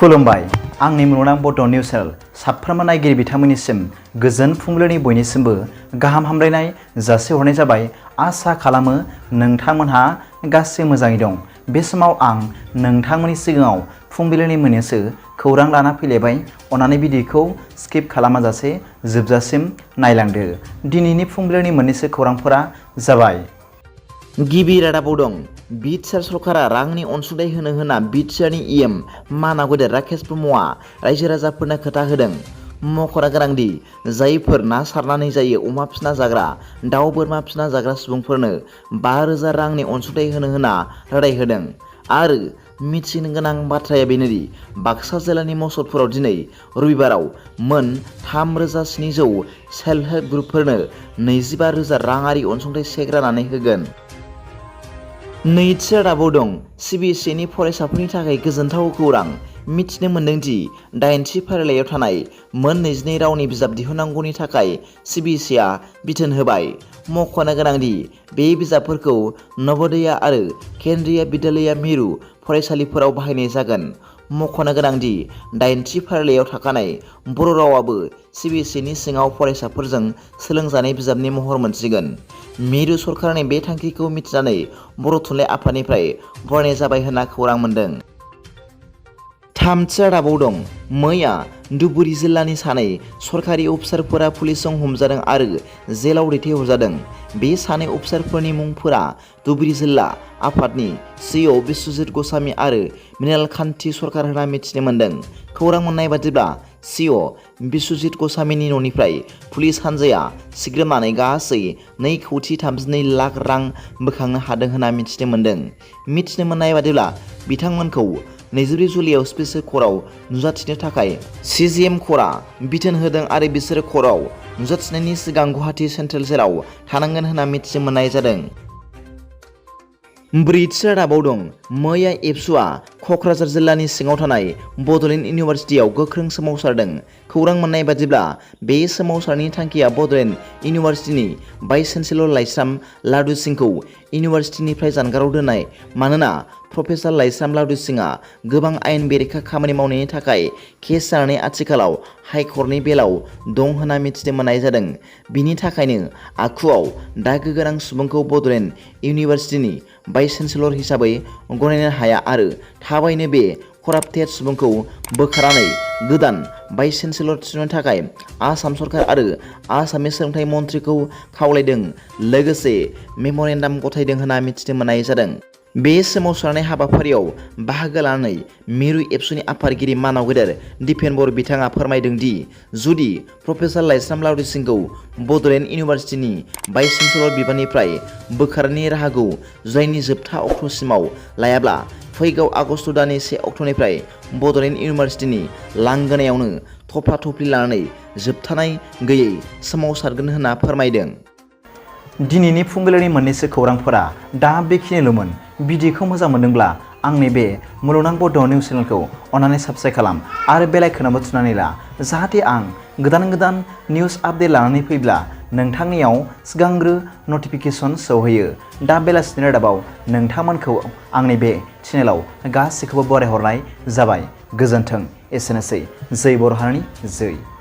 खुलुमबाय आंनि मुलुगनां बड' निउस चेनेल साफ्रोमबो नायगिरि बिथांमोननिसिम गोजोन फुंबिलिनि बयनिसिमबो गाहाम हामलायनाय जासिहरनाय जाबाय। आसा खालामो नोंथांमोनहा गासै मोजाङै दं। बे समाव आं नोंथांमोननि सिगाङाव फुंबिलिनि मोननैसो खौरां लाना फैलायबाय। अन्नानै भिडिअखौ स्किप खालामाजासे जोबजासिम नायलांदो। दिनैनि फुंबिलिनि मोननैसो खौरांफोरा जाबाय। गिबि रादाबाव दं। बिटिआर सरकारा रांनि अनसुंथाइ होनो होना बिटिआरनि इएम मानागुदेर राकेश ब्रह्मआ रायजो राजाफोरनो खोथा होदों। मख'नो गोनांदि जायफोर ना सारनानै जायो अमा फिसिना जाग्रा, दाउ बोरमा फिसिना जाग्रा सुबुंफोरनो 5,000 रांनि अनसुंथाइ होनो होना रादाय होदों। आरो मिथिनो गोनां बाथ्राया बेनोदि बाक्सा जिल्लानि मसलपुराव दिनै रबिबाराव मोन 3,700 सेल्फ हेल्प ग्रुपफोरनो 25,000 राङारि अनसुंथाइ चेक राननानै होगोन। नैथि रादाबाव दं। सिबिएसइनि फरायसाफोरनि थाखाय गोजोनथाव खौरां। मिथिनो मोन्दों दि 8थि फारिलाइयाव थानाय मोन 22 रावनि बिजाब दिहुननांगौनि थाखाय सिबिएसइआ बिथोन होबाय। मख'नो गोनांदि बे बिजाबफोरखौ नवोदया आरो केन्द्रीय विद्यालया मिरु फरायसालिफोराव बाहायनाय जागोन। मख'नो गोनांदि 8थि फारिलाइयाव थाखानाय बर' रावाबो सिबिएसइनि सिङाव फरायसाफोरजों सोलोंजानाय बिजाबनि महर मोनसिगोन। मिरु सरकारनि बे थांखिखौ मिथिनानै बर' थुनलाइ आफादनिफ्राय बरायनाय जाबाय होनना खौरां मोन्दों। थामथि रादाबाव दं। मैया धुबुरी जिल्लानि सानै सरकारि अफिसारफोरा पुलिसजों हमजादों आरो जेलाव दैथायहरजादों। बे सानै अफिसारफोरनि मुंफोरा धुबुरी जिल्ला आफादनि सिइअ बिस्वजित गस्वामी आरो मृणाल कान्ति सरकार होनना मिथिनो मोन्दों। खौरां मोननाय बादिब्ला सिइअ बिस्वजित गस्वामीनि न'निफ्राय पुलिस हान्जाया सिग्रोमनानै गासै 2,32 लाख रां बोखांनो हादों होनना मिथिनो मोन्दों। मिथिनो मोननाय बादिब्ला बिथांमोनखौ 24 जुलाइआव स्पेसिएल कर्टआव नुजाथिनो थाखाय सिजिएम कर्टआ बिथोन होदों आरो बिसोरो कर्टआव नुजाथिनायनि सिगां गुवाहाटी सेन्ट्रेल जेलाव थानांगोन होनना मिथिनो मोननाय जादों। ब्रैथि रादाबाव दं। मैया एबसुआ क'क्राझार जिल्लानि सिङाव थानाय बड'लेण्ड इउनिभारसिटियाव गोख्रों सोमावसारदों। खौरां मोननाय बादिब्ला बे सोमावसारनायनि थांखिया बड'लेण्ड इउनिभारसिटिनि भाइस चेन्सेलर लाइस्राम लावदु सिंहखौ इउनिभारसिटिनिफ्राय जानगाराव दोननाय। मानोना प्रफेसार लाइस्राम लावदु सिंहआ गोबां आयेन बेरेखा खामानि मावनायनि थाखाय केस जानानै आथिखालाव हाइकर्टनि बेलाव दं होनना मिथिनो मोननाय जादों। बिनि थाखायनो आखुआव दागो गोनां सुबुंखौ बड'लेण्ड इउनिभारसिटिनि भाइस चेन्सेलर हिसाबै गनायनो हाया आरो थाबैनो बे कराप्टेड सुबुंखौ बोखारनानै गोदान भाइस चेन्सेलर थिसननो थाखाय आसाम सरकार आरो आसामनि सोलोंथाइ मन्थ्रिखौ खावलायदों, लोगोसे मेम'रेन्डाम गथायदों होनना मिथिनो मोननाय जादों। बे सोमावसारनाय हाबाफारियाव बाहागो लानानै मिरु एबसुनि आफादगिरि मानागुदेर दिपेन बर' बिथाङा फोरमायदों दि जुदि professor Laishram लावदु सिंहखौ Bodoland इउनिभारसिटिनि vice chancellor बिबाननिफ्राय बोखारनायनि राहाखौ जुलाइनि जोबथा अक्ट'सिमाव लायाब्ला फैगौ आगस्ट दाननि 1 अक्ट'निफ्राय बड'लेण्ड इउनिभारसिटिनि लांगोनायावनो थफ्ला थफ्लि लानानै जोबथानाय गैयै सोमावसारगोन होनना फोरमायदों। दिनैनि फुंबिलिनि मोननैसो खौरांफोरा दा बेखिनिल'मोन। भिडिअखौ मोजां मोनदोंब्ला आंनि बे मुलुगनां बड' निउस चेनेलखौ अन्नानै साबस्क्राइब खालाम आरो बेल आइकनआवबो थुनानै ला, जाहाथे आं गोदान निउस आपडेट लानानै फैब्ला नोंथांनियाव सिगांग्रो नटिफिकेसन सौहैयो। दा बेलासिनि रादाबाव नोंथांमोनखौ आंनि बे चेनेलाव गासैखौबो बरायहरनाय जाबाय। गोजोन्थों। एसेनोसै। जै बर' हारिनि जै।